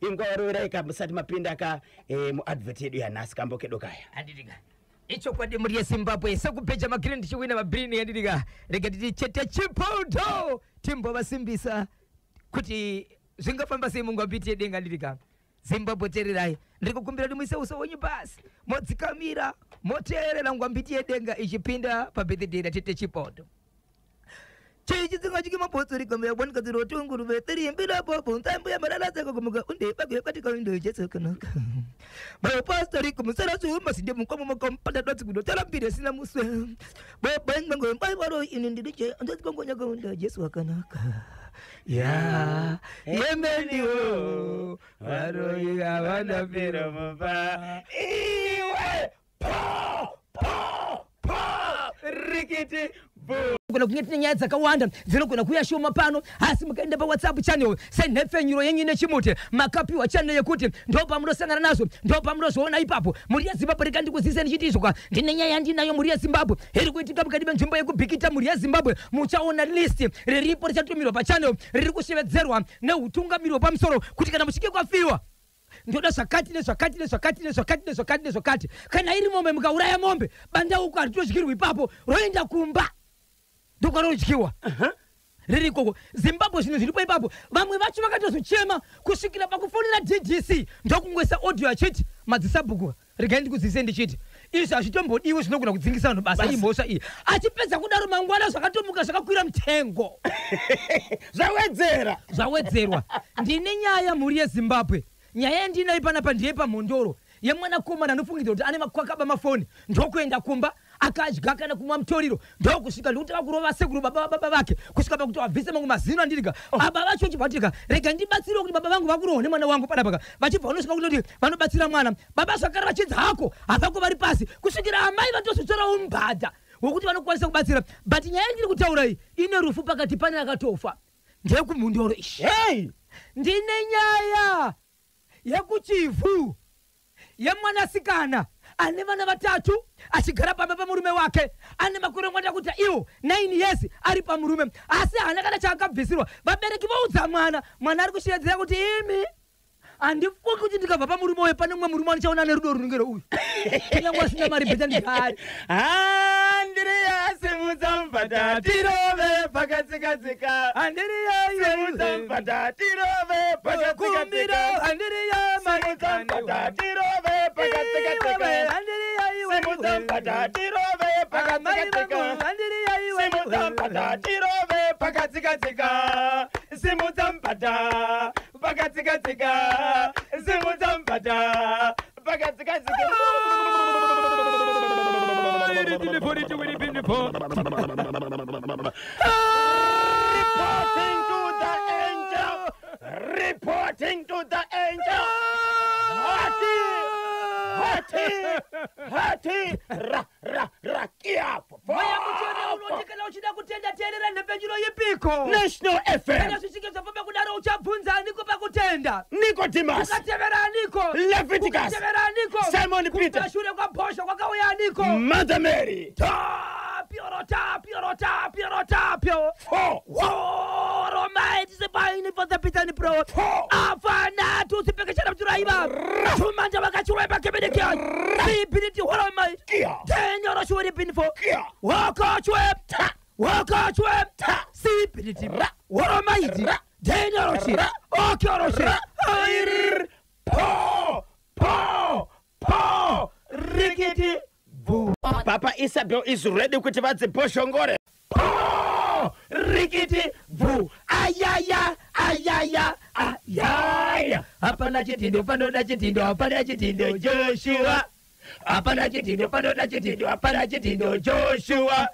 Ingwaroverai ka musati mapinda ka muadvert yedu yanhasi kambo kedu kaya. Handitika, ichokwadi muri yeZimbabwe, sekubheja magirini ndichiwina mabhirini. Handitika, rega titi chete chipoto timbovasimbisa kuti zvingafamba sei mungwambiti yedenga. Handitika, Zimbabwe, teererai, ndiri kukumbira kuti muise uso wenyu pasi, modzikamira, moteerera ngwambiti yedenga ichipinda pabirthday ratete Chipoto. Chichitsinga chikimabotso rikambe bonikadziro tunguruve tirimbira bobo nzambo yamarara kumuka unde bagwe katika ndo Jesu kanaka bapastori kumusara zuma sinde mukomo makompada dotsi kudotara mbire sina muswe baba ngango mbai ini ndiriche andoti kongonya Jesu akanaka ya yemendiwo varoi havana Piro mumba iwe po po po rikiti bu. Gona kunge tine nyaya dzakawanda dzinogona kuuya shoma pano, asi mukaenda paWhatsApp channel senhepfenyuro yenyu nechimuti makapiwa channel yekuti ndo pamunosangana nazvo, ndo pamunozviona ipapo. Mhuri yeZimbabwe, rega ndikuzivise ndichiti izvokwa ndine nyaya yandinayo, mhuri yeZimbabwe, iri kuitika mukati menzvimbo yekuBhikita. Mhuri yeZimbabwe, muchaona list riripo richatumirwa pachannel riri kushevedzerwa neutungamiri hwepamusoro kuti kana muchinge kwafiwa ndoda zvakati nezvakati nezvakati nezvakati nezvakati nezvakati. Kana iri mombe, mukauraya mombe, bandauko haritodyirwi ipapo, roenda kumba ndokwarodyiwa riri ikoko. Zimbabwe, zvinhu zviripo ipapo. Vamwe vacho vakatozochema kusvikira pakufonera DDC, ndokungoisa audio achiti, "Madzisabhuku, regai ndikuzivise ndichiti izvi hazvitombodiwi, zvinogona kudzingisa vanhu basa, imhosva iyi." Achipedza kudaro, mangwana zvakatomuka zvakakwira mutengo. Zvawedzera. Zvawedzerwa. Ndine nyaya, mhuri yeZimbabwe. Nyaya yandinayo panapa ndeye paMhondoro, yemwanakomana anofungidzira kuti ane makwakaba mafoni, ndokuenda kumba akadya kana kumwa mutoriro, ndokusvika ndokutanga kurova sekuru baba vababa vake kusvika pakuti vabvise mamwe mazino. Andirika baba vacho chibvatika, "Rega ndibatsirewo kuti baba vangu vakurohwa nemwana wangu panapaka." Vachibva vanosvika kutoti vanobatsira mwana, baba zvakare vachinzi hako havako, vari pasi, kusvikira amai vatozotorawo mubhadha wekuti vanokwanisa kubatsira. But nyaya yandiri kutaura iyi ine rufu pakati, pane akatofa, ndeyekuMhondoro ishi. Hey. Ndine nyaya yekuChivhu yemwanasikana ane vana vatatu, achigara pamba pamurume wake, ane makore ngwanda kuti iwo 9 years ari pamurume, asi haana kana chaakabvisirwa. Vabereki voudza mwana, mwana ari kushevedzera kuti, "Imi, handifungi kuti ndikabva pamurume uyu pane mumwe murume andichaona nerudo runenge reuyu, kunyange asina mari, better ndigare." Andiriya, simudza mubhadha tirove pakatsikatsika. Simudza mubhadha tirove pakatsikatsika. Simudza mubhadha tirove pakatsikatsika. Simudza mubhadha tirove pakatsikatsika. Simudza mubhadha tirove pakatsikatsika. Simudza mubhadha pakatsikatsika. Simudza mubhadha pakatsikatsika. Reporting to the angel. Reporting to the angel. Hati, hati, hati, ra, ra, ra, kia. Mweya Mutsvene unoti kana uchida kutenda, teerera nhepfenyuro yipiko? National Kana FM. zvichinge zvafamba kudaro, uchabvunza aniko pakutenda? Nicodemus. Ukatevera aniko? Leviticus. Ukatevera aniko? Simon Peter. Kumashure kwabhosho kwakauya aniko? Mother Mary. Tapio, rotapio, rotapio, rotapio. Four. Roma for pro. Four. Afana tusipekeshana mturaiva tumanja vakachurwa kebedekia sipiriti horomai. Kia. Tenyoro shuweri pinfo. Kia. Wakachwe wakachwe sipiriti horomaiti tenyoro chi okyoro chi Ir. Po. Po. Po. Rikiti. Bu. Papa Isabel is ready kuti vadzibhoshongore. Po. Rikiti. Bu. Ayaya, ayaya, ayaya! Hapana chitindo panoda chitindo, hapana chitindo, Joshua. Hapana chitindo panoda chitindo, hapana chitindo, Joshua.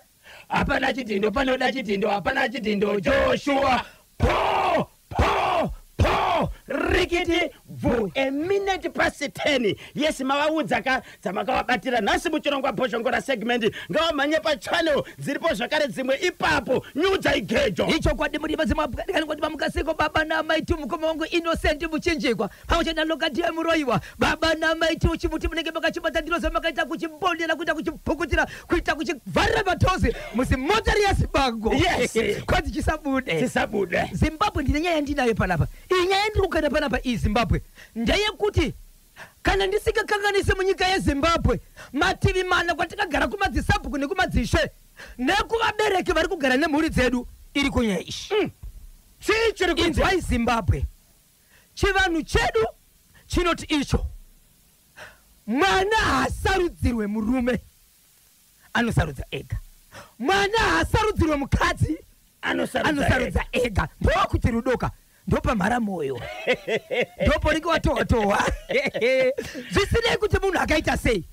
Hapana chitindo panoda chitindo, hapana chitindo, Joshua. Po. Po. Po. Rikiti. Bu. A minute past 10. Yes, mavaudza ka dzamakavabatira nhasi muchirongwa Bhoshongora segment. Ngavamhanye pachannel dziripo zvakare dzimwe ipapo. Nyudza igejo. Ichokwadi, muri vadzimabwati vamukasiko, baba namaitu, mukoma wangu Innocent Muchinjikwa pamwe chete nalokadiya Muroyiwa. Baba namaitu, chimuti munenge makachibata, ndinoziva makaita kuchibondera, kuita kuchipukutira, kuita kuchivharira matozi muzimotari yasibango. Kwanzi chisabude. Chisabude. Zimbabwe, ndine nyaya yandinayo panapa. Iyi nyaya yandiri kukaita panapa iyi, Zimbabwe. Ndeyekuti kana ndisingakanganisi, munyika yeZimbabwe, mativi mana kwatakagara, kumadzisabhuku nekumadzishe nekuvabereki vari kugara nemhuri dzedu, iri kunyaya ishi. Chii chiri kunzi? Inzwai Zimbabwe, chivanhu chedu chinoti icho mwana haasarudzirwe murume, anosarudza ega. Mwana haasarudzirwe mukadzi, anosarudza. Anosarudza ega. Ndokuti rudoka ndopamhara mwoyo, ndoponenge watohwa-tohwa, zvisinei kuti munhu akaita sei,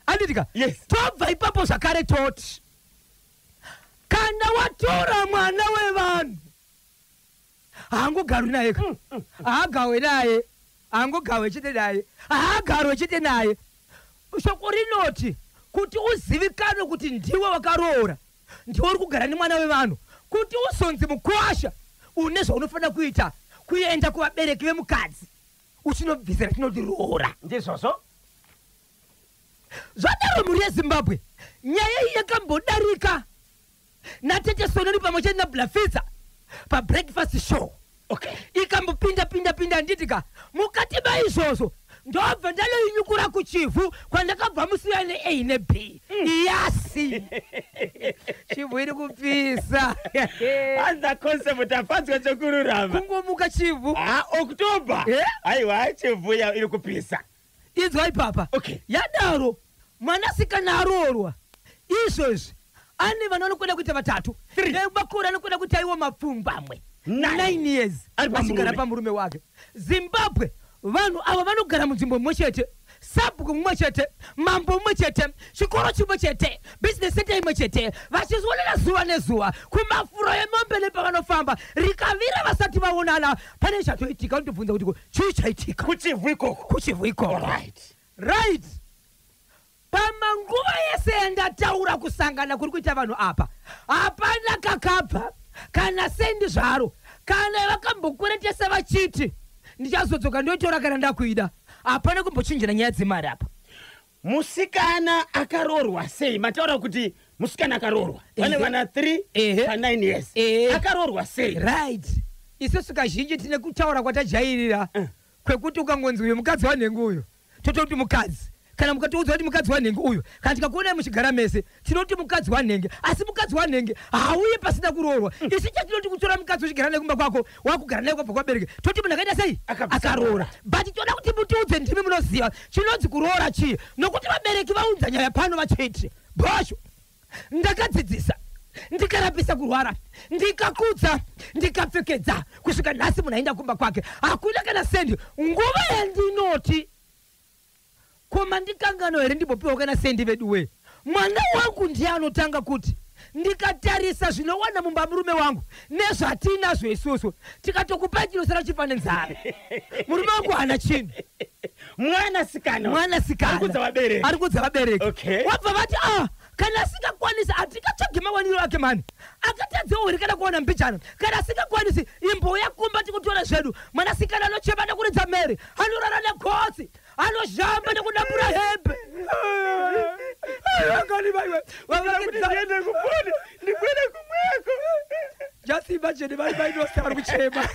anditika? Yes. Tobva ipapo zvakare toti kana watora mwana wevanhu, haangogarwi naye ka, haagawe naye, haangogawe chete naye, haagarwe chete naye. Shoko rinoti kuti uzivikanwe kuti ndiwe wakaroora, ndiwe uri kugara nemwana wevanhu, kuti uzonzi mukwasha, une zvaunofanira kuita: kuenda kuvabereki vemukadzi uchinobvisira tinoti roora. Ndizvozvo. Zvadaro, mhuri yeZimbabwe, nyaya iyi yakambodarika natete Sononi pamwe chete naBlafitsa pabreakfast show. Ikambopinda pinda pinda, handitika? Mukati maizvozvo ndobva ndanoinyukura kuChivhu kwandakabva musiya neA neB yasi. Chivhu iri kupisa. Anza concept afanzwa chokururama. Kungomuka Chivhu. Ha, October. Eh? Aiwa, Chivhu ya iri kupisa. Inzwa ipapa. Yadaro, mwanasikana aroorwa izvozvi ane vana vanokwenda kuita vatatu, nemakore anokwenda kuita iwo mapfumbamwe. Nine. 9 years Ari pamurume. achigara pamurume wake. Zimbabwe, vanhu ava vanogara munzvimbo mumwe chete, sabhuku mumwe chete, mambo mumwe chete, chikoro chimwe chete, business center imwe chete, vachizionera zuva nezuva kumafuro emombe nepavanofamba. Rikavira vasati vaonana, pane chatoitika. Unotobvunza kuti ko, chii chaitika? KuChivhu ikoko. KuChivhu ikoko. Right, pamanguva yese yandataura, kusangana kuri kuita vanhu apa, hapana kakabva kana sendi zvaro, kana vakambokweretesa vachiti ndichazodzoka ndoitora kana ndakuida. Hapana kumbochinjira nyaya dzemari apa. Musikana akaroorwa sei? Mataura kuti musikana akaroorwa vane vana 3 pa9 years. Akaroorwa sei? Right, isusu kazhinji tine kutaura kwatajairira kwekuti ukangonzi uyu mukadzi wanhengi uyu, tototi mukadzi. Kana mukatiudza kuti mukadzi wanhengi uyu, kana tikakuonai muchigara mese, tinoti mukadzi wanhenge. Asi mukadzi wanhenge hauye pasina kuroorwa. Isu chatinoti kutora mukadzi uchigara naye kumba kwako, wakugara naye kwabva kwabereke, toti munhu akaita sei? Akabvisa. Akaroora. But toda kuti mutiudze, ndimi munoziva chinonzi kuroora chii, nokuti vabereki vaunza nyaya pano vachiti, "Bhosho, ndakadzidzisa, ndikarapisa kurwara, ndikakudza, ndikapfekedza, kusvika nhasi munhu aenda kumba kwake, hakuna kana sendi." Nguva yandinoti koma ndikangano here, ndimbopiwa kana sendi vedu we. Mwana wangu ndiye anotanga kuti, "Ndikatarisa zvinowana mumba murume wangu nezvatinazvo isusu, tikatokupai chinosara chifa nenzara. Murume wangu haana chinhu." Mwanasikana. Mwanasikana. Ari kuudza vabereki. Ari kuudza vabereki. Wabva vati, "A, kana asingakwanisi, hatingatsvagi mawaniro ake mani akatadzewo here kana kuwana mbijana? Kana asingakwanisi, imbouya kumba tikutora zvedu." Mwanasikana anochema nekuridza mhere, anorara negotsi, anozhamba nekudambura hembe. Kuti ndiende kupona, ndibwere kumweko. Just imagine, vari vainosa vari kuchema.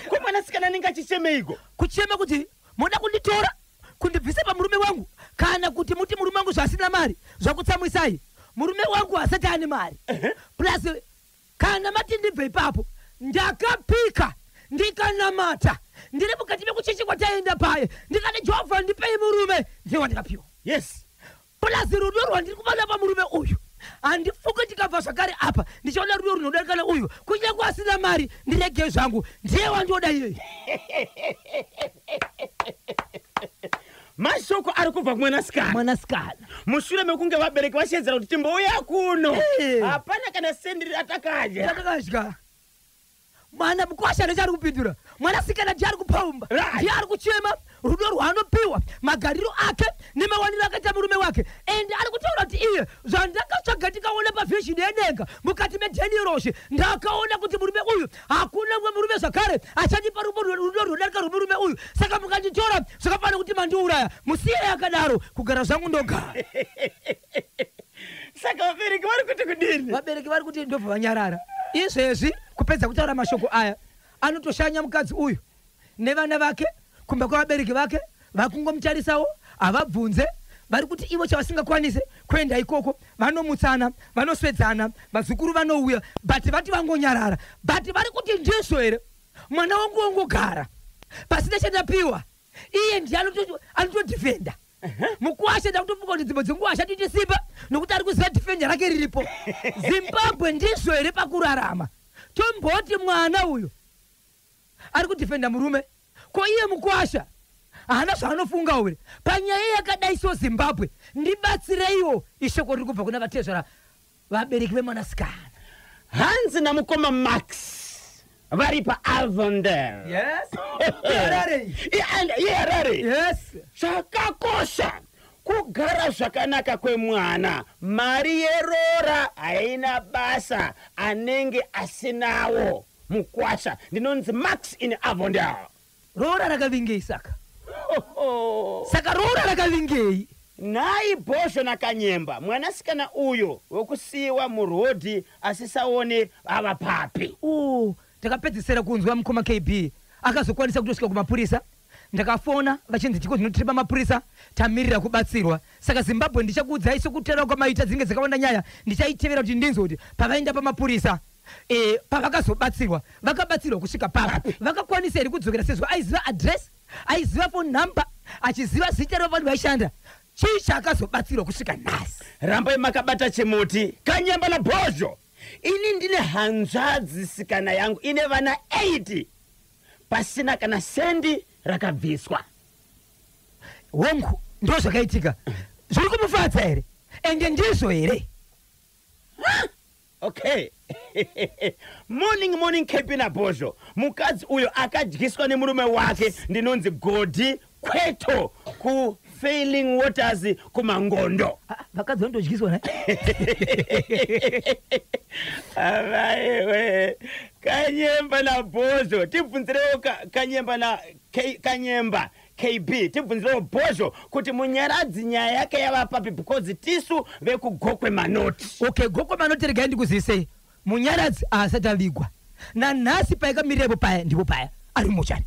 Ko mwanasikana anenge achichemeiko? Kuchema kuti moda kunditora kundibvisa pamurume wangu, kana kuti muti murume wangu zvasina mari zvakutsamwisai. Murume wangu asati ane mari, plus kana mati ndibve ipapo, ndakapika, ndikanamata, ndiri mukati mekuchechi kwataenda paye, ndikati, "Jehovha, ndipei murume." Ndiye wandikapiwa. Plus rudo rwandiri kuvana pamurume uyu, handifunge ndikabva zvakare apa ndichaona rudo runodarika neuyu. Kunyange asina mari, ndiregei zvangu, ndiye wandioda iyeye. Mashoko ari kubva kumwanasikana. Mwanasikana. Mushure mekunge vabereki vashedzera kuti timbouya kuno, hapana kana sendi ratakadya. Takadya. Mwana mukwasha ndiye ari kupindura, mwanasikana ndiye ari kupaumba. Ndiye ari kuchema rudo rwaanopiwa, magariro ake nemawaniro akaita murume wake. Ende ari kutaura kuti iye, "Zvandakatsvaga ndikaona pavision yedenga mukati medheniroshi, ndakaona kuti murume uyu, hakuna mumwe murume zvakare achandipa rudo runodarika rwemurume uyu. Saka mukanditora zvakafanira kuti mandiuraya. Musiyei akadaro, kugara zvangu ndogara." Saka vabereki vari kuti kudini? Vabereki vari kuti ndobva vanyarara. Izvezvi kupedza kutaura mashoko aya, anotoshanya mukadzi uyu nevana vake. Kumba kwavabereki vake vakungomutarisawo, havabvunze. Vari kuti ivo chavasingakwanise kuenda ikoko, vanomutsana, vanoswedzana, vazukuru vanouya, but vati vangonyarara. But vari kuti ndizvo here, mwana wangu wongogara pasina chandapiwa? Iye ndiye anotodhifenda mukwasha. Ndakutofunga kuti dzimwe dzenguva achatoiti simba nokuti ari kuziva defender rake riripo. Zimbabwe, ndizvo here pakurarama? Tomboti mwana uyu ari kudhifenda murume, ko iye mukwasha haana zvaanofunga uri panyaya yakadai? So Zimbabwe, ndibatsireiwo. Ishoko riri kubva kuna vatezvara, vabereki vemwanasikana. Hanzi namukoma Max vari paAvondale. Yes, iHarare. IHarare. Yes. Zvakakosha kugara zvakanaka kwemwana. Mari yerora haina basa, anenge asinawo mukwasha. Ndinonzi Max in Avondale. Roora rakavingei saka? Saka roora rakavingei? Nhai Bhozho naKanyemba, mwanasikana uyo wekusiyiwa murodhi asisaone ava papi? O, takapedzisira kunzwa mukoma KB akazokwanisa kutosvika kumapurisa. Ndakafona vachinzi tiko zvinotireba mapurisa, tamirira kubatsirwa. Saka Zimbabwe, ndichakuudzai sokutaura kwamaita, dzinenge dzakawanda nyaya. Ndichaitevera kuti ndinzwe kuti pavaenda pamapurisa, pavakazobatsirwa, vakabatsirwa kusvika papi, vakakwanisa here kudzokera, sezvo aiziva address, aiziva phone number, achiziva zita revanhu vaishanda. Chii chaakazobatsirwa kusvika nhasi? Rambai makabata chimuti, Kanyemba naBhozho. Ini ndine hanzvadzi sikana yangu ine vana 80 pasina kana sendi rakabviswa. Hongu, ndo zvakaitika. Zviri kumufadza here? Ende ndizvo here? Okay. Morning, morning, KB naBhozho. Mukadzi uyo akadyiswa nemurume wake. Ndinonzi Godi Kweto kuFailing Waters kuMangondo. Ah, vakadzi vanotodyiswa ne? Avaiwe Kanyemba naBhozho, tibvunzirewo Kanyemba na Kanyemba KB, tibvunzirewo Bhozho kuti Munyaradzi nyaya yake yava papi, because tisu vekuGokwe Manoti. Okay, Gokwe Manoti, regai ndikuzisei, Munyaradzi haasati avigwa nanhasi. Paikamirirapo paya ndipo paya ari muchari.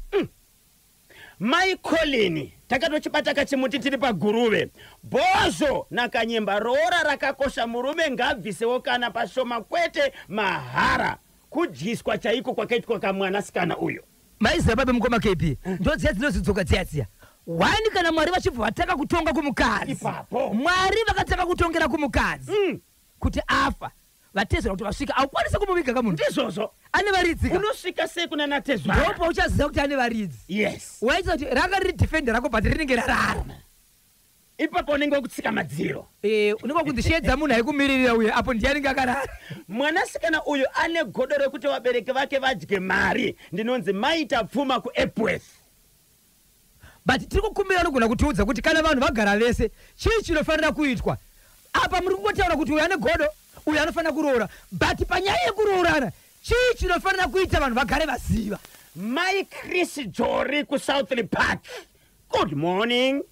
Mai Colin, takatochibata kachimuti tiri paGuruve. Bhozho naKanyemba, roora rakakosha. Murume ngabvisewo kana pashoma, kwete mahara. Kudyiswa chaiko kwakaitwa kamwanasikana uyo. Maiziva pape, mukoma KB, ndo dziya dzinozidzoka dziya dziya wani. Kana Mwari vachibva vatanga kutonga kumukadzi, Ipapo. Mwari vakatanga kutongera kumukadzi kuti afa, vatezvera kuti vasvika, haukwanisi kumuviga kamunhu. Ndizvozvo. Ane varidzi ka. Unosvika sei kuna natezvara? Ndopa uchaziva kuti ane varidzi. Waita kuti ranga riri defender rako, but rinenge rarara. Ipapo unenge wekutsika madziro. Unenge kunzi shedza munhu aikumiririra uye apo ndiye anenge akarara. Mwanasikana uyu ane godo rekuti vabereki vake vadye mari. Ndinonzi Maita Pfuma kuEpworth. But tiri kukumbira anogona kutiudza kuti kana vanhu vagara vese, chii chinofanira kuitwa apa? Muri kungotaura kuti uyu ane godo, uyu anofanira kuroora, but panyaya yekuroorana, chii chinofanira kuita vanhu vagare vaziva? Mai Chris Jori kuSouthlea Park, good morning.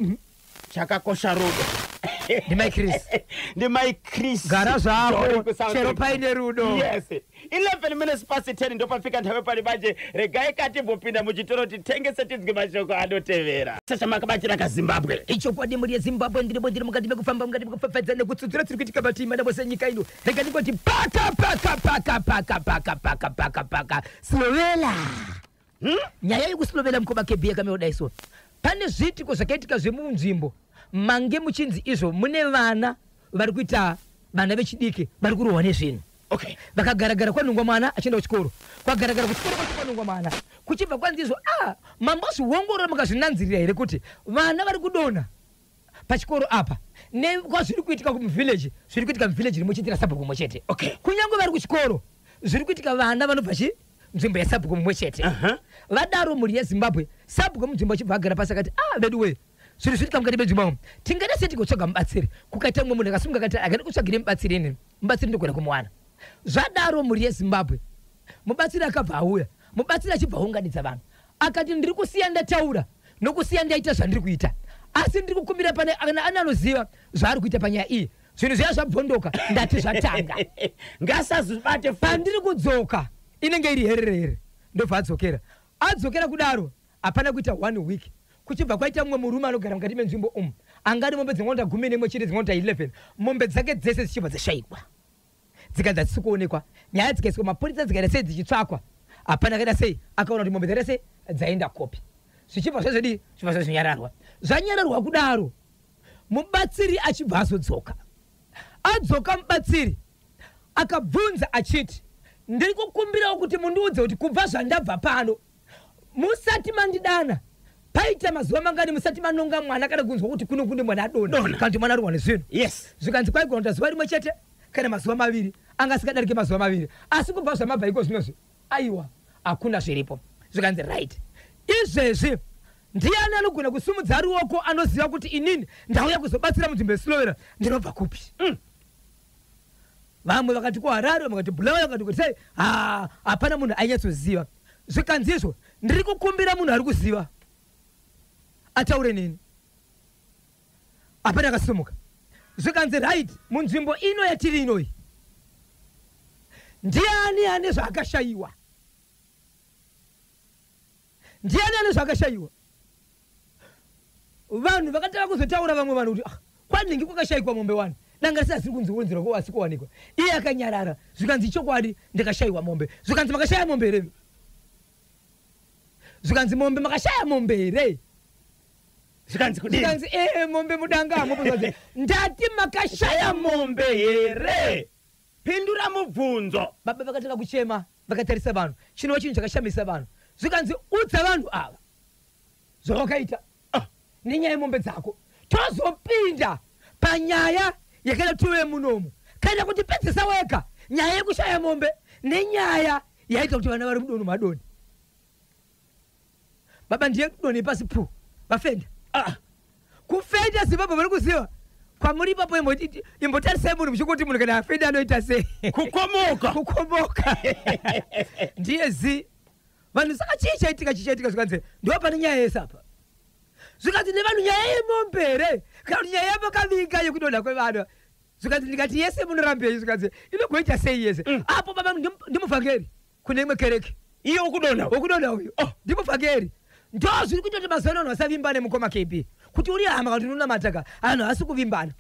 Chakakosha rudo. Ndimai Chris. Ndimai Chris Gara Jori zvako kuSouthlea chero Park. paine rudo. Yes, 11 minutes past 10 ndopafika nthawi pali manje. Regai katimbopinda muchitoro titengese, tinzwe mashoko anotevera sachamakabatira kaZimbabwe. Ichokwadi, mhuri yeZimbabwe, ndiripo, ndiri mukati mekufamba, mukati mekupfapfaidza nekutsudzura tsiri kuitika matima navose nyika ino. Rega ndingoti paka paka paka paka paka paka paka paka Slovela. Nyaya yekuSlovela, mukoma KB, yakamira so. Pane zviitiko zvakaitika zvemunzvimbo mange muchinzi izvo mune vana vari kuita, vana vechidiki vari kurohwa nezvinhu. Vakagaragara kwanhongwa mwana achienda kuchikoro, kwagaragara kuchikoro kwacho kwanhongwa mwana, kuchibva kwanzi izvo a mambozviongorora mukazvinanzirira here kuti vana vari kudonha pachikoro apa nekwazviri kuitika kumuvhileji, zviri kuitika muvhileji rimwe chete rasabhuku mumwe chete? Kunyange vari kuchikoro, zviri kuitika vana vanobva chi nzvimbo yasabhuku mumwe chete. Vadaro, mhuri yeZimbabwe, sabhuku munzvimbo achibva agara pasi akati, "A vedu we, zvinhu zviritika mukati menzvimbo umu, tingaita sei tigotsvaga mubatsiri?" Kukaita mumwe munhu akasimuka akati, "Akadi kutsvagire mubatsiri inini, mubatsiri ndogona kumuwana." Zvadaro, mhuri yeZimbabwe, mubatsiri akabva auya. Mubatsiri achibva aunganidza vanhu akati, "Ndiri kusiya ndataura nokusiya ndaita zvandiri kuita, asi ndiri kukumbira pane kana ane anoziva zvaari kuita panyaya iyi. Zvinhu zviya zvabvondoka, ndati zvatanga." Ngasazvibate. Pandiri kudzoka inenge iri herere here. Ndobva adzokera. Adzokera kudaro, Hapana kuita one week, kuchibva kwaita mumwe murume anogara mukati menzvimbo umu, angari mombe dzingonda 11 chete, dzingonda 11, mombe dzake dzese dzichibva dzashayikwa, dzikanzi hadzisi kuonekwa. Nyaya dzikaiswa mapurisa, dzikaita sei, dzichitsvakwa, hapana akaita sei akaona kuti mombe dzaita sei, dzaenda kopi. Zvichibva zvazvodii, zvibva zvazvinyararwa. Zvanyararwa kudaro, mubatsiri achibva azodzoka. Adzoka mubatsiri, akabvunza achiti, "Ndiri kukumbirawo kuti mundiudze kuti kubva zvandabva pano, musati mandidana, paita mazuva mangani musati manonga mwana kana kunzwa kuti kuno kune mwana adonha Donha. kana kuti mwana arwa nezvinhu?" Zvikanzi kwaigona kuita zuva rimwe chete kana mazuva 2, anga asingadarike mazuva 2, asi kubva zvamabva iko zvinozvi, aiwa, hakuna zviripo. Zvikanzi, "Right, izvezvi ndiani anogona kusumudza ruoko anoziva kuti inini ndauya kuzobatsira munzvimbo yeSilobela, ndinobva kupi?" Vamwe vakati kuHarare, vamwe vakati Bulawayo, vakati kuti sei. Ha, hapana munhu ainyatsoziva. Zvikanzi, "Izvo ndiri kukumbira munhu ari kuziva ataure neni." Hapana akasimuka. Zvikanzi, "Right, munzvimbo ino yatiri inoyi, ndiani ane zvaakashayiwa? Ndiani ane zvaakashayiwa?" Vanhu vakatanga kuzotaura, vamwe vanhu kuti, "Ah, kwanhingi kwakashayikwa mombe wani, danga risasiri kunzi asi kuwanikwa." Iye akanyarara. Zvikanzi, "Chokwadi ndakashayiwa mombe." Zvikanzi, "Makashaya mombe here?" Zvikanzi, "Mombe, makashaya mombe here?" Zvikanzi kudini? Zvikanzi, "Ee, mombe mudangamo." Zvikanzi, "Ndati makashaya mombe here? Pindura mubvunzo." Baba vakatanga kuchema vakatarisa vanhu, chinova chinhu chakashamisa vanhu. Zvikanzi, "Udza vanhu ava zvawakaita nenyaya yemombe dzako, tozopinda panyaya yakaita tuve munomu, kana kuti pedzisa wega nyaya yekushaya mombe nenyaya yaita kuti vana vari mudonho madoni." Baba ndiye kudonhe pasi pu, vafenda. Kufenda, Zimbabwe, vari kuziva kwamuri ipapo, imbotarisai munhu muchingoti munhu kana afenda anoita sei? Kukomoka. Kukomoka, ndiye zi vanhu. Saka chii chaitika? Chii chaitika? Zvikanzi, ndo pane nyaya yese apa. Zvikanzi nevanhu, "Nyaya yemombe here kana kuti nyaya yamakavinga yekudonha kwevana?" Zvikanzi, "Ndikati yese munorambei?" Zvikanzi, "Inogoita sei yese?" Apo baba ndimuvhangeri kune imwe kereke. Iye ukudonha? Wokudonha uyu. Oh, ndimuvhangeri. Ndo zviri kuita kuti mazuva ano vanhu vasavimbane, mukoma KB, kuti uri hama kana kuti unonamataka, vanhu havasi kuvimbana.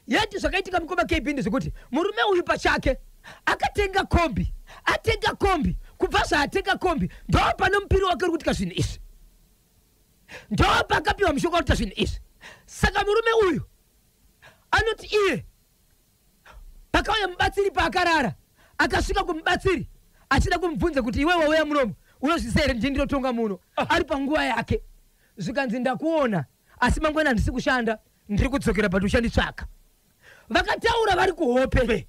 Yeti zvakaitika, mukoma KB, ndezvekuti murume uyu pachake akatenga kombi. Atenga kombi, kubva zvaatenga kombi, ndo pane mupiri wake uri kuitika zvinhu izvi, ndo pakapiwa mushonga kuita zvinhu izvi. Saka murume uyu anoti iye pakauya mubatsiri paakarara, akasvika kumubatsiri achida kumubvunza kuti, "Iwe wauya munomu, unozvisa here ndini ndinotonga muno?" Ari panguva yake, zvikanzi, "Ndakuona, asi mangwana handisi kushanda, ndiri kudzokera, but uchanditsvaka." Vakataura vari kuhope.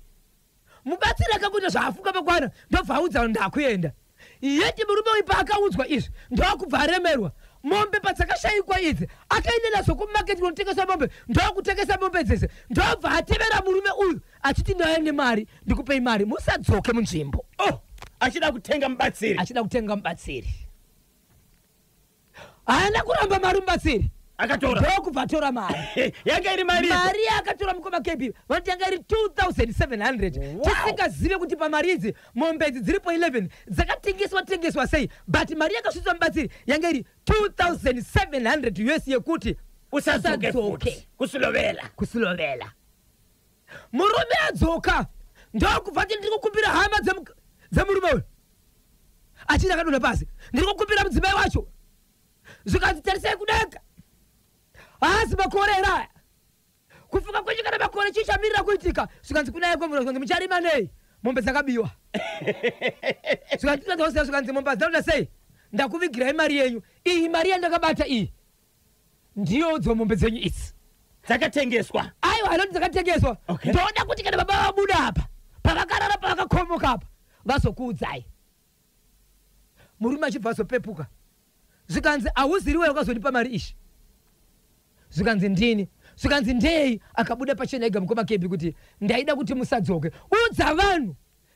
Mubatsiri akakuita zvaafunga pakwana, ndobva audza, "Ndakuenda." Yeti murume uyu paakaudzwa izvi, ndokubva aremerwa. Mombe padzakashayikwa idzi, akaenda nadzo kumaketi kunotengesa mombe, ndokutengesa mombe dzese, ndobva atevera murume uyu achiti, "Ndauya nemari, ndikupei mari, musadzoke munzvimbo." Oh, achida kutenga mubatsiri. Achida kutenga mubatsiri. Haana kuramba mari mubatsiri. Akatora. Ndokubva atora mari. Yanga iri mari? Mari yaakatora, mukoma KB, vanoti yanga iri 2700. Tisingazive kuti pamari idzi, mombe idzi dziripo 11 dzakatengeswa tengeswa sei, but mari yakasvitswa mubatsiri yanga iri 2700 US yekuti usadzoke usadzoke. Futi kuSilobela. KuSilobela. Murume adzoka, ndokubva ti, "Ndiri kukumbira hama dzemurume uyu," achiti akadonha pasi, "Ndiri kukumbira mudzimai wacho." Zvikanzi, "Tarisai kudenga, haasi makore here aya? Kufunga kwenyu kana makore, chii chamirira kuitika?" Zvikanzi, "Kunaya kwemvura." Zvikanzi, "Mucharima nei mombe dzakabiwa?" Zvikanzi, zvikanzi, "Mombe hadzinoda sei? Ndakuvigirai mari yenyu iyi, mari yandakabata iyi ndiyo dzomombe dzenyu idzi." Dzakatengeswa? Aiwa, hanoti dzakatengeswa. "Ndoda kuti kana baba vabuda apa pavakarara, pavakakomoka apa, vazokuudzai." Murume achibva azopepuka. Zvikanzi, "Hauziriwe wakazondipa mari ishi?" Zvikanzi, "Ndini." Zvikanzi, "Ndei?" Akabuda pachena ega, mukoma KB, kuti, "Ndaida kuti musadzoke. Udza vanhu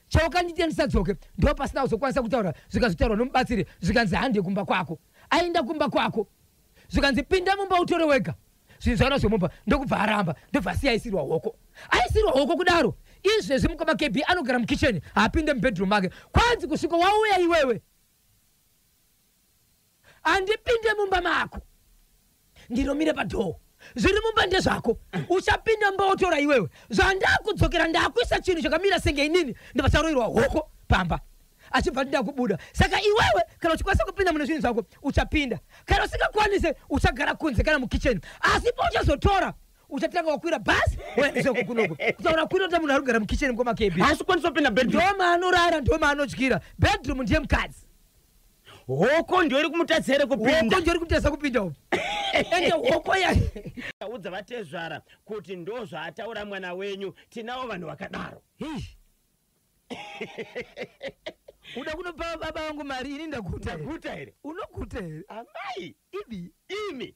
chaukandiita ndisadzoke." Ndo pasina kuzokwanisa kutaura, zvikazotaurwa nomubatsiri. Zvikanzi, "Hande kumba kwako." Aenda kumba kwako, zvikanzi, "Pinda mumba utore wega zvinhu zvaona zvomumba." Ndokubva aramba, ndobva asiya aisirwa hoko. Aisirwa hoko kudaro, izvezvi mukoma KB anogara mukicheni, haapinde mubedroom make. Kwanzi kusvika wauya iwewe. Handipinde mumba mako, ndinomira padhoo. Zviri mumba ndezvako, uchapinda mumba wotora iwewe. Zvandakudzokera ndakuisa chinhu chakamira senge inini, ndobva hoko pamba, achibva ndida kubuda. Saka iwewe kana uchikwanisa kupinda mune zvinhu zvako uchapinda, kana usingakwanise uchagara kunze kana mukicheni. Asi pauchazotora uchatanga wakwira bhasi woendesa kunoku. Kutaura kwinota munhu ari kugara mukicheni mukomakebi. Haasi kukwanisa kupinda bedroom. Ndomaanorara, ndomaanodyira. Bedroom ndiye mukadzi. Hoko ndiyo iri kumutadza here kupinda? Hoko ndiyo iri kumutadza kupinda umu, ende hoko ya Udza vatezvara kuti ndo zvaataura mwana wenyu. Tinavo vanhu vakadaro. Uda kunopa baba vangu mari, ini ndaguta here? Ndaguta here? Unoguta here? Amai. Ibi. Imi,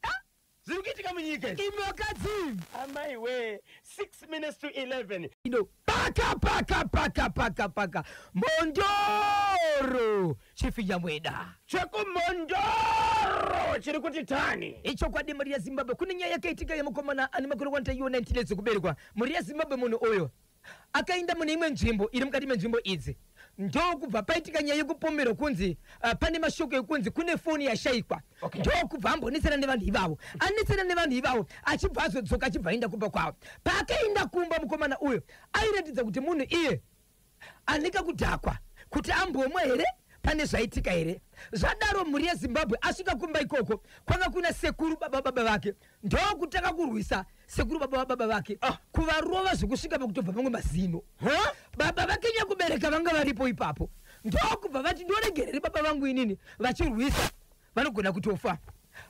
zviri kuitika munyika izvi. Imi vakadzi. Amai we, 6 minutes to 11. Ino paka paka paka paka paka Mondoro chifinyamweda. Chekumondoro chiri kuti tani. Ichokwadi, mhuri yeZimbabwe, kune nyaya yakaitika yemukomana ane makore 1 iwo 19 years kuberekwa. Mhuri yeZimbabwe, munhu uyo akaenda mune imwe nzvimbo iri mukati menzvimbo idzi, ndokubva paitika nyaya yekupomerwa kunzi pane mashoko ekunzi kune foni yashayikwa. Ndokubva ambonetsana nevanhu ivavo, anetsana nevanhu ivavo, achibva azodzoka, achibva aenda kumba kwavo. Paakaenda kumba, mukomana uyo airatidza kuti munhu iye aneka kudhakwa, kuti ambomwa here, pane zvaitika here. Zvadaro, mhuri yeZimbabwe, asvika kumba ikoko kwanga kuna sekuru baba baba vake, ndokutanga kurwisa sekuru baba vababa vake, kuvarova zvekusvika pakutobva mamwe mazino. Baba vake nyakubereka vanga varipo ipapo, ndokubva vati, "Ndoregerere baba vangu inini vachirwisa, vanogona kutofa."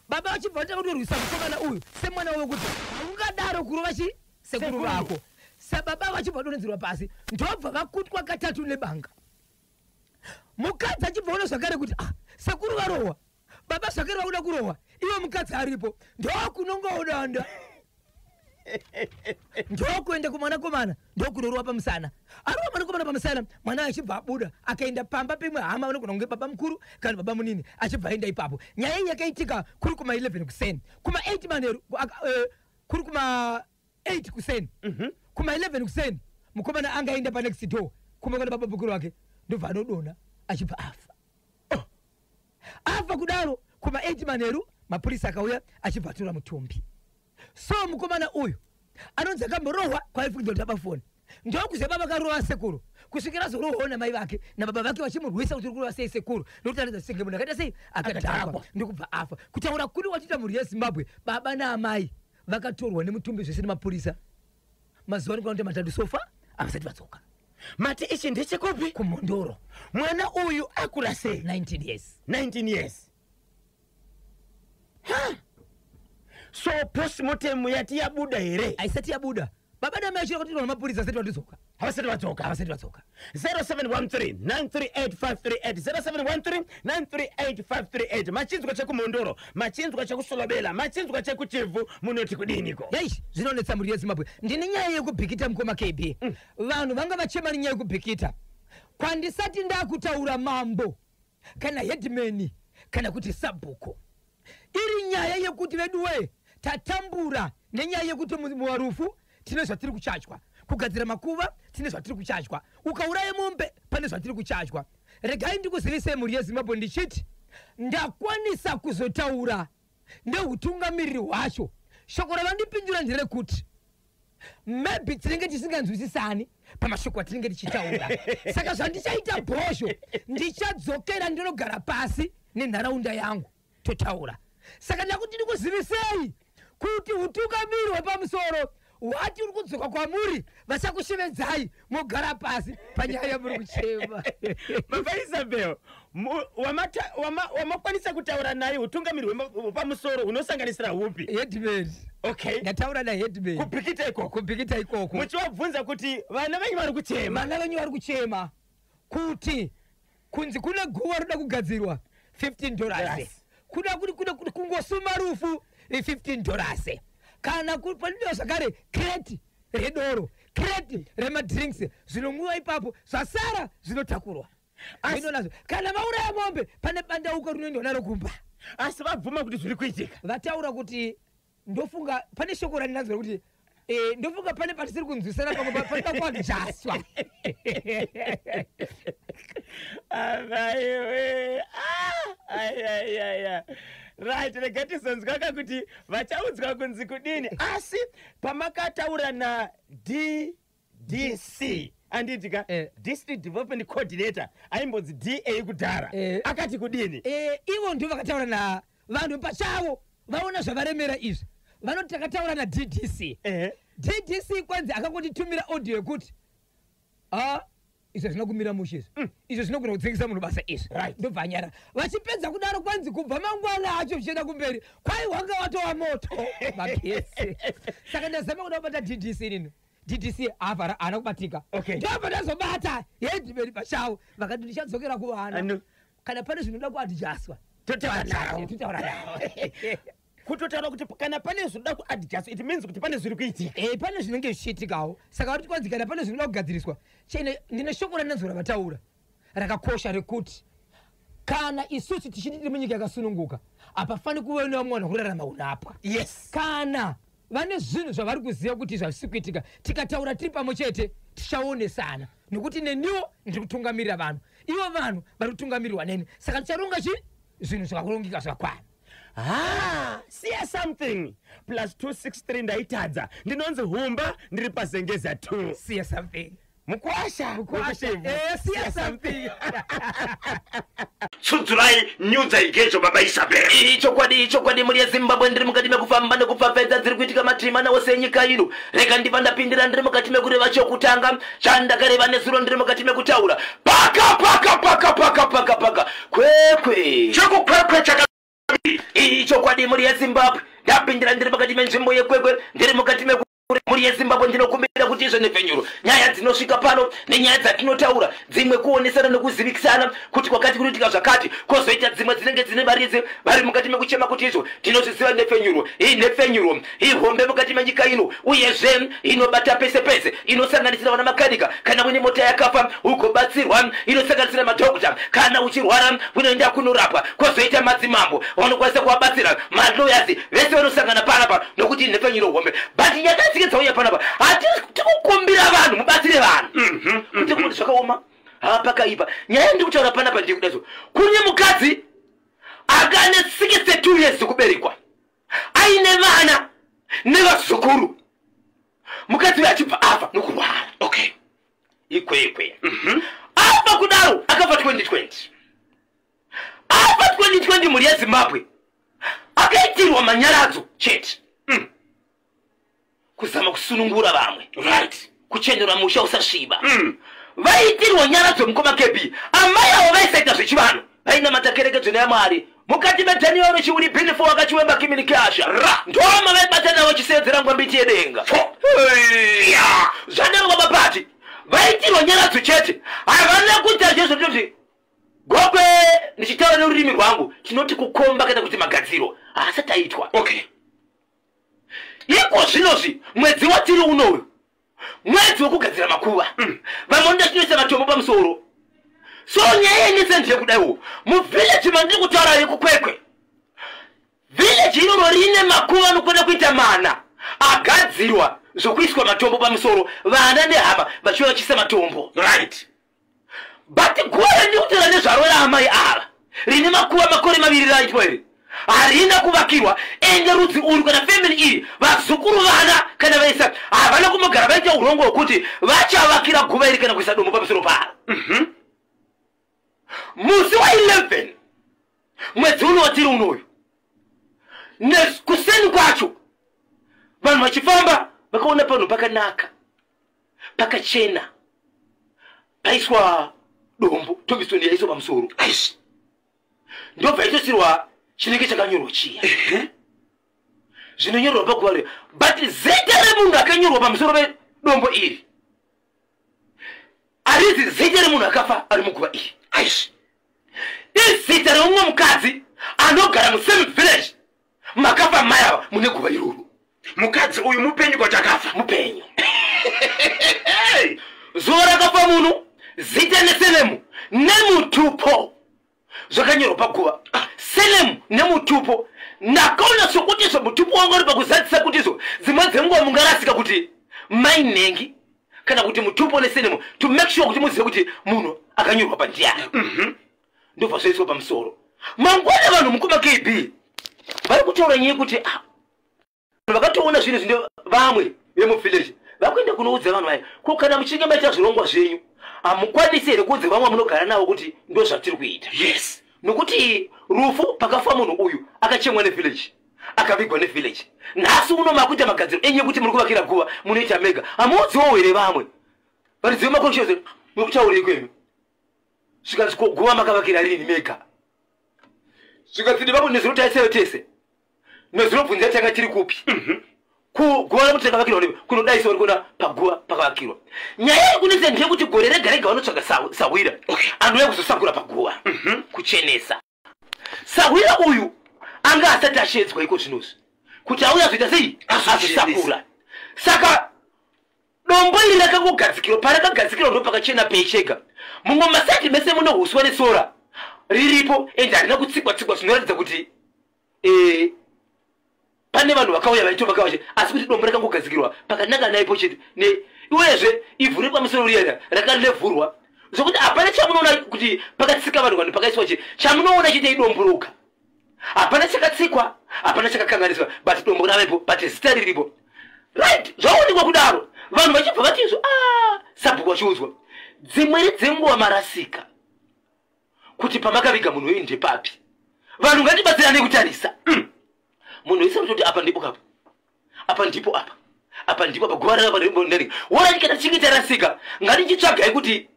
Baba vachibva vatanga kutorwisa mukomana uyu semwana wekuti haungadaro kurova chi sekuru Sekuru. vako. Sababa vachibva vadonhedzerwa pasi, ndobva vakutwa katatu nebanga. Mukadzi achibva ona zvakare kuti, ah, sekuru varohwa, baba zvakare vakuda kurohwa, iwe mukadzi aripo, ndokunongawo danda, ndokuenda kumwanakomana, ndokunorowa pamusana. Arova mwanakomana pamusana, mwana achibva abuda akaenda pamba pemwe hama, vanogona kunge baba mukuru kana baba munini, achibva aenda ipapo. Nyaya iyi yakaitika kuri kuma11 kuseni, kuma8 manheru, kuri kuma8 kuseni, kuma11 kuseni mukomana angaenda panext door kumba kwana baba mukuru wake, ndobva anodonha achibva afa. Oh. Afa kudaro, kuma8 manheru mapurisa akauya achibva atora mutumbi. So mukomana uyu anonzi akamborohwa kwaifungidzwa kuti aba foni, ndokuziva baba akarova sekuru kusvikira azorohwawo namai vake nababa vake vachimurwisa kuti uri kurova sei sekuru, nokuti anoita senge munhu akaita sei, akadhakwa. Akadhakwa. Ndokubva afa. Kutaura kuri watiita, mhuri yeZimbabwe, baba naamai vakatorwa nemutumbi zvese nemapurisa. Mazuva ano kunoita 3 so far havasati vadzoka. Mati ichi ndechekupi? KuMhondoro. Mwana uyu akura sei? 19 years. 19 years. Ha! So postmortem yati yabuda here? Haisati yabuda. Baba namai achira kutorwa nemapurisa asati vadzoka. Havasati vadzoka. Havasati vadzoka. 0713 938 0713 938. Machinzwa chekuMhondoro, machinzwa chekuSolobela, machinzwa chekuChivhu, munoti kudiniko? Yai, zvinonetsa, mhuri yeZimbabwe. Ndine nyaya yekuBhikita, mukoma KB. Vanhu vanga vachema nenyaya yekuBhikita. Kwandisati ndakutaura mambo kana headman kana kuti sabhuku, iri nyaya yekuti veduwe tatambura nenyaya yekuti muvarufu tine zvatiri kuchachwa, kugadzira makuva tine zvatiri kuchachwa, ukauraya mombe pane zvatiri kuchachwa. Regai ndikuzivisei, mhuri yeZimbabwe, ndichiti ndakwanisa kuzotaura neutungamiriri hwacho. Shoko ravandipindura nderekuti maybe tinenge tisinganzwisisani pamashoko atinenge tichitaura. Saka zvandichaita, bhozho, ndichadzokera ndinogara pasi nenharaunda yangu totaura. Saka ndakuti ndikuzivisei kuti utungamiri hwepamusoro hwati uri kudzoka kwamuri, vachakushevedzai mogara pasi panyaya yamuri kuchema. Baba Isabel, wamakwanisa kutaura naye utungamiri hwepamusoro hunosanganisira hupi? Headman. Ndataura naheadman. KuBhikita ikoko? KuBhikita ikoko. Muchivabvunza kuti vana venyu vari kuchema. Vana venyu vari kuchema kuti kunzi kune guva roda kugadzirwa $15, kuda kuti kuda kungosuma rufu $15, kana panodiwa zvakare crate redoro, crate remadrinks, zvinomwiwa ipapo, zvasara zvinotakurwa. Zvindo nazvo. Kana vauraya mombe, pane bandauko rinoendwa naro kumba. Asi vabvuma kuti zviri kuitika? Vataura kuti ndofunga pane shoko randinanzwa kuti ndofunga pane patisiri kunzwisana, pamwe panoda kuadjustwa. Avaiwe. Ah! Ayayaya, right, rega tizonzwaka kuti vachaudzwa kunzi kudini. Asi pamakataura naDDC, anditi ka? Eh. District Development Coordinator, aimbonzi DA kudhara, akati kudini? Ivo ndo vakataura na vanhu pachavo, vaona zvavaremera izvi. Vanoti takataura naDDC. DDC kwanzi akangotitumira audio yekuti, "A, izvo zvina kumira mushe izvi, izvo zvinogona kudzingisa munhu basa izvi." Ndobva anyara. Vachipedza kudaro, kwanzi kubva mangwana acho zvichienda kumberi, kwai wanga watova moto magetsi. Saka ndazama kuda kubata DDC nini, DDC haavhara, haana kubatika. Ndobva ndazobata headman pachavo, vakati ndichadzokera kuvana kana pane zvinoda kuadjustwa. Totaura navo. Totaura navo. Kutotaura kuti kana pane zvinoda kuadjust, it means kuti pane zviri kuitika. Pane zvinenge zvichiitikawo. Saka vari kwanzi kana pane zvinoda kugadziriswa chene. Ndine shoko randinzwa ravataura rakakosha rekuti kana isusu tichiti tiri munyika yakasununguka, hapafani kuve nevamwe vanhu kurarama unapwa. Kana vane zvinhu zvavari kuziva kuti zvazvisi kuitika, tikataura tiri pamwe chete tichaonesana, nekuti neniwo ndiri kutungamirira vanhu, ivo vanhu vari kutungamirirwa neni. Saka ticharonga chi zvinhu zvakarongeka zvakakwana. Ha, siya something plus 263. Ndaitadza, ndinonzi Humba, ndiri paZengeza 2. Siya something. Mukwasha. Mukwasha. Wekushevu. Siya something. Tsudzurai nyudza igejo, baba Isabel. Ichokwadi, ichokwadi, muri yeZimbabwe. Ndiri mukati mekufamba nekupfapfedza dziri kuitika matima nawose enyika ino. Rega ndibva ndapindira, ndiri mukati mekureva chokutanga chandakareva nezuro. Ndiri mukati mekutaura paka paka paka paka paka paka Kwekwe. Chekukwekwe chaka Ichokwadi, muri yeZimbabwe. Ndapindira, ndiri mukati menzvimbo yeKwekwe. Ndiri mukati meku muri yeZimbabwe. Ndinokumbira kuti izvo nepfenyuro, nyaya dzinosvika pano nenyaya dzatinotaura, dzimwe kuonesana nekuzivikisana kuti kwakati kunoitika zvakati, kwozoita dzimwe dzinenge dzine varidzi vari mukati mekuchema kuti izvo tinozviziva. Nepfenyuro iyi, nepfenyuro ihombe mukati menyika ino, uyezve inobata pese pese. Inosanganisira vana makanika, kana uine mota yakafa ugobatsirwa. Inosanganisira madhokta, kana uchirwara unoenda kunorapwa. Kwozoita madzimambo vanokwanisa kuvabatsira, malawyers, vese vanosangana panapa, nokuti nhepfenyuro hombe. But nyaya dzinge dzauya panapa, hatisi tikukumbira vanhu mubatsire vanhu kuti kuti zvakaoma. Ha, pakaipa. Nyaya ndiri kutaura panapa ndeyekudazo kune mukadzi akane 62 years dzekuberekwa, aine vana nevazukuru. Mukadzi uyu achibva afa nokurwara. Ikwekwe. Afa kudaro, akafa 2020. Afa 2020, mhuri yeZimbabwe, akaitirwa manyaradzo chete, Kuzama kusunungura vamwe, kuchenura musha usasviba. Vaitirwa nyaradzo, mukoma KB. Amai avo vaisaita zvechivanhu, vainamata kereke dzvene yaMwari mukati medhaniero chiuri binifo wakachiwemba kiminikasha ndoma vaibata navo chisedzera ngwambiti yedenga. Zvadaro, babapati vaitirwa nyaradzo chete, havana kuita zvezvo tinoti gokwe. Ndichitaura nerurimi rwangu, tinoti kukomba kana kuti magadziro haasati aitwa. Iko zvinozvi, mwedzi watiri unoyu mwedzi wekugadzira makuva. Vamwe vanoda tinoisa matombo pamusoro. So nyaya yenese ndeyekudaiwo, muvillage mandiri kutaura yekuKwekwe, village iroro rine makuva anokwana kuita mana agadzirwa zvokuiswa matombo pamusoro, vana nehama vachiuya vachiisa matombo. But guva randiri kutaura nezvaro raamai ava rine makuva makore 2 raitwa iri harina kuvakirwa. Ende rudzi urwu kana family iyi, vazukuru, vana kana vaisa, havana kumugara vaita urongo hwekuti vachavakira guva iri kana kuisa dombo pamusoro paro. Musi wa11 mwedzi uno watiri unoyu, kuseni kwacho, vanhu vachifamba vakaona panhu pakanaka, pakachena, paiswa dombo, tombstone yaiswa pamusoro. Ndobva itosirwa chinenge chakanyorwa chiya zvinonyorwa paguva riyo. But zita remunhu akanyorwa pamusoro pedombo iri harizi zita remunhu akafa ari muguva iri. Izita reumwe mukadzi anogara musame village makafa mai ava, mune guva iroro. Mukadzi uyu mupenyu kwati akafa? Mupenyu. Zuva rakafa munhu, zita nesurname nemutupo zvakanyorwa paguva. Surname nemutupo, ndakaona sokuti izvo mutupo wanga uri pakuzadzisa kuti izvo dzimwe dzenguva mungarasika kuti mai nhengi kana kuti mutupo nesurname, to make sure kuti muzive kuti munhu akanyorwa pandiani. Ndobva zvoiswa pamusoro. Mangwana vanhu mukoma KB vari kutaura nyaya yekuti vakatoona zvinhu zvine vamwe vemuvillage vakuenda kunoudza vanhu vaya, ko kana muchinge maita zvirongwa zvenyu hamukwanisi here kuudza vamwe vamunogara navo kuti ndo zvatiri kuita? Yes. Nokuti rufu pakafa munhu uyu akachemwa nevillage, akavigwa nevillage. Nhasi uno makuita magadziro enyu ekuti muri kuvakira guva, munoita mega, hamuudziwo here vamwe varidzi vemakonshezi muri kutaurei kwemi? Zvikanzi ko guva makavakira rini mega? Zvikanzi vamwe nezuro taiseyo tese, nezuro bvunza tanga tiri kupi? Kuguva rekuti takavakirwa nepi kunodaisawo uri kuona paguva pakavakirwa. Nyaya iri kunetsa ndeyekuti gore rega rega vanotsvaga sahwira anouya kuzosakura paguva, kuchenesa. Sahwira uyu anga asati ashedzwa iko zvinozvi kuti auya azoita sei, azosakura. Saka dombo iri rakangogadzikirwa, parakagadzikirwa ndo pakachena pechega. Mumwe masaidi mese mune huswa nesora riripo, ende harina kutsikwa tsikwa, zvinoratidza kuti pane vanhu vakauya vaitovaka vache, asi kuti dombo rakangogadzikirwa pakananga naipo chete. Uyezve ivhu riri pamusoro riyana rakalevhurwa zvokuti hapana chamunoona kuti pakatsika vanhu vanhu pakaiswa che chamunoona chete idombo roga. Hapana chakatsikwa, hapana chakakanganiswa, but dombo ravepo, but zita riripo. Right, zvaonekwa kudaro vanhu vachibva vatizvo sabhuku vachiudzwa dzimweni dzenguva marasika kuti pamakaviga munhu uyu ndepapi. Vanhu ngatibatsirane kutarisa. Munhu wese anototi apa ndipo kapo, apa ndipo apa, apa ndipo apa, guva rakapa ndipo nderi. Worati kana tichinge tarasika ngatichitsvagai kuti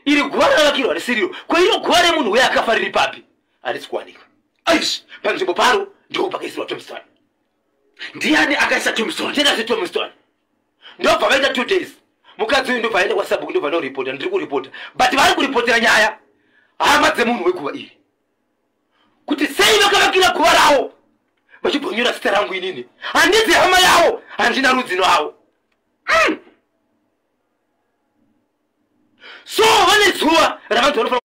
iri guva rakavakirwa risiriro, ko iro guva remunhu uye akafa riri papi? Harisi kuwanika. Aish, panzvimbo paro ndipo pakaisirwa tombstone. Ndiani akaisa tombstone? Ndinasi tombstone. Ndobva vaita 2 days. Mukadzi uyu ndobva aenda kwasabhuku, ndobva noripota, ndiri kuripota. But vari kuripotera nyaya hama dzemunhu weguva iri kuti sei vakavakira guva ravo vachibvonyora zita rangu inini, handidzi hama yavo, handina rudzi rwavo. So vane zuva ravanhu vanofanira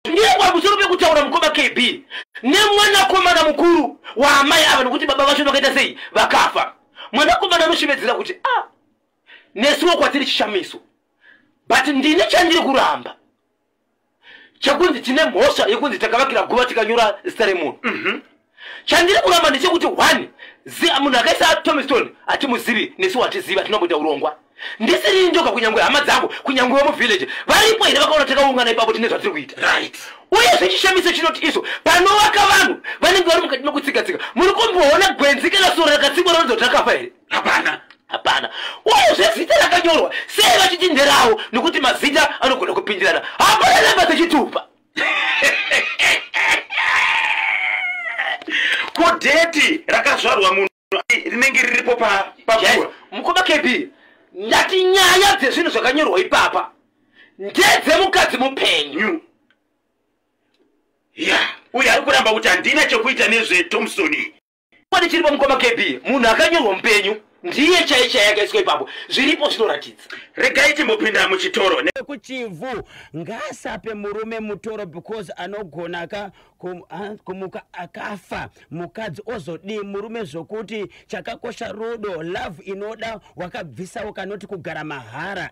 ndiye pamusoro pekutaura mukoma KB nemwanakomana mukuru waamai ava, nokuti baba vacho vakaita sei, vakafa. Mwanakomana anoshevedzera kuti nesuwo kwatiri chishamiso, but ndine chandiri kuramba chekunzi tine mhosva yekunzi takavakira guva tikanyora zita remunhu. Chandiri kuramba ndechekuti one, munhu akaisa tombstone hatimuzivi, nesu hatizivi, hatinamboita urongwa. Ndisiri ndoga, kunyangwe hama dzangu, kunyangwe vemuvillage varipo here vakaona takaungana ipapo tine zvatiri kuita. Right. Uyezve chishamiso chinoti izvo panovaka vanhu vanenge vari mukati mekutsika-tsika, muri kumboona gwenzi kana sora rakatsikwa rinoratidza kuti rakafa here? Hapana. Hapana. Uyezve zita rakanyorwa sei vachiti nderawo, nekuti mazita anogona kupindirana. Hapana namba dzechitupa. Ko dheti rakazvarwa munhu rinenge riripo paguva? Mukoma KB, ndati nyaya dzezvinhu zvakanyorwa ipapa ndedzemukadzi mupenyu. Ya, uyu ari kuramba kuti handina chekuita nezvetombstone. Kwani chiripo mukoma KB, munhu akanyorwa mupenyu ndiye chai chai akaiswa ipapo, zviripo zvinoratidza. Regai timbopinda muchitoro. Kuchivhu ngaasape murume mutoro, because anogona ka kumuka akafa mukadzi ozodii murume? Zvokuti chakakosha rudo, love inoda wakabvisawo kanoti kugara mahara.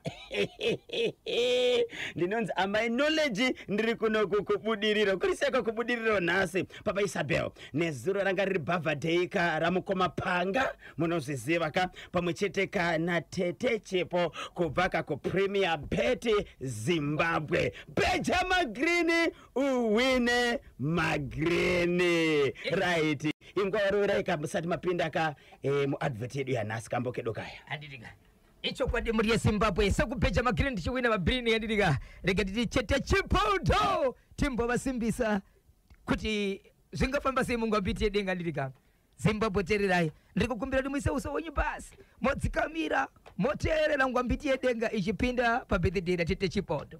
Ndinonzi Amai Knowledge, ndiri kunoku kuBudiriro. Kuri seko kuBudiriro nhasi, Papa Isabel, nezuro ranga riri birthday ka ramukoma Panga, munozviziva ka, pamwe chete ka natete Chipo kubva ka kuPremier Bet Zimbabwe. Beja magrini uwine magrini. Right, ingwaroverai ka musati mapinda ka muadvert yedu yanhasi, kambo kedo kaya. Handitika ichokwadi muri yeZimbabwe, sekubheja magirini tichiwina mabhirini. Handitika, rega titi chete Chipoto timbovasimbisa kuti zvingafamba sei mungwambiti yedenga. Handitika Zimbabwe, teererai, ndiri kukumbira kuti muise uso wenyu pasi, modzikamira, moteerera ngwambiti yedenga ichipinda pabirthday ratete Chipoto.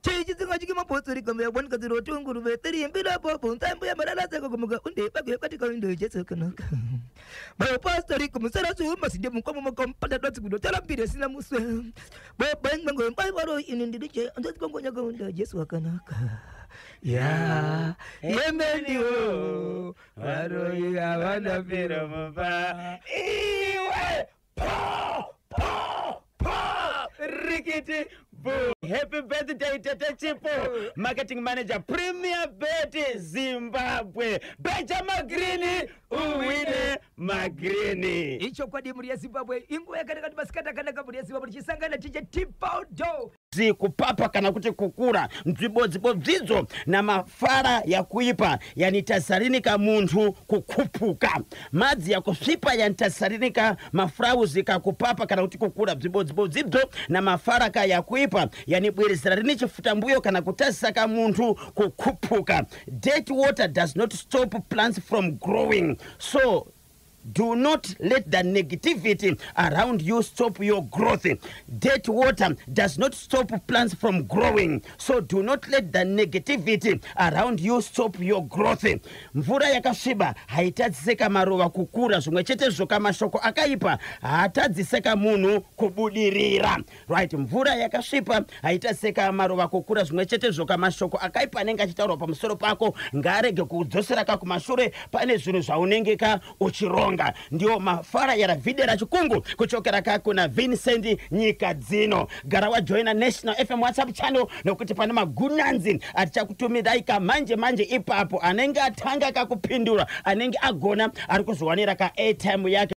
Chichitsinga chikimabhotsori kambe bonikadziro tunguruve tirimbira popo nzambu yamararaseko kumuka unde bagwe batika unde Jesu kanaka bapastori kumusara zuma sinde mukomo mukompata dotsi kudo tarambire sina muswe babango baibaro ini ndiriche andozikongonyaka unde Jesu akanaka ya yemendiwo varoi havana piro mupa iwe po po po rikiti. bvu. Happy birthday, Tete Chipo, marketing manager, Premier Bet Zimbabwe. Beja magrini uwine magrini. Ichokwadi, mhuri yeZimbabwe, inguva yakanaka kuti masikati akanaka, mhuri yeZimbabwe, tichisangana tichitipaudo. Kupapa kana kuti kukura nzvimbo dzidzo namafara yakuipa yanitazarinika munthu kukhupuka madzi yakusvipa yanitazarinika mafurauzi kakupapa kana kuti kukura bzibodzibo dzidzo namafara ka yakuipa yanibwerezera rini chifutambuyo kana kutazisaka munthu kukhupuka. Dirty water does not stop plants from growing, so do not let the negativity around you stop your growth. Dirty water does not stop plants from growing, so do not let the negativity around you stop your growth. Mvura yakasviba haitadziseka maruva kukura, zvimwe chetezvo kamashoko akaipa haatadziseka munhu kubudirira. Right, mvura yakasvipa haitadziseka maruva kukura, zvimwe chetezvo kamashoko akaipa anenge achitaurwa pamusoro pako ngaarege kudzosera ka kumashure pane zvinhu zvaunenge ka uchironga. Ndiyo mafara yaravhidera chikungu kuchokera ka kuna Vincent Nyika Dzino. Gara wajoina National FM WhatsApp channel nokuti pane magunanzi atichakutumirai kamanje manje ipapo. Anenge atanga kakupindura, anenge agona, ari kuzowanira ka airtime yake.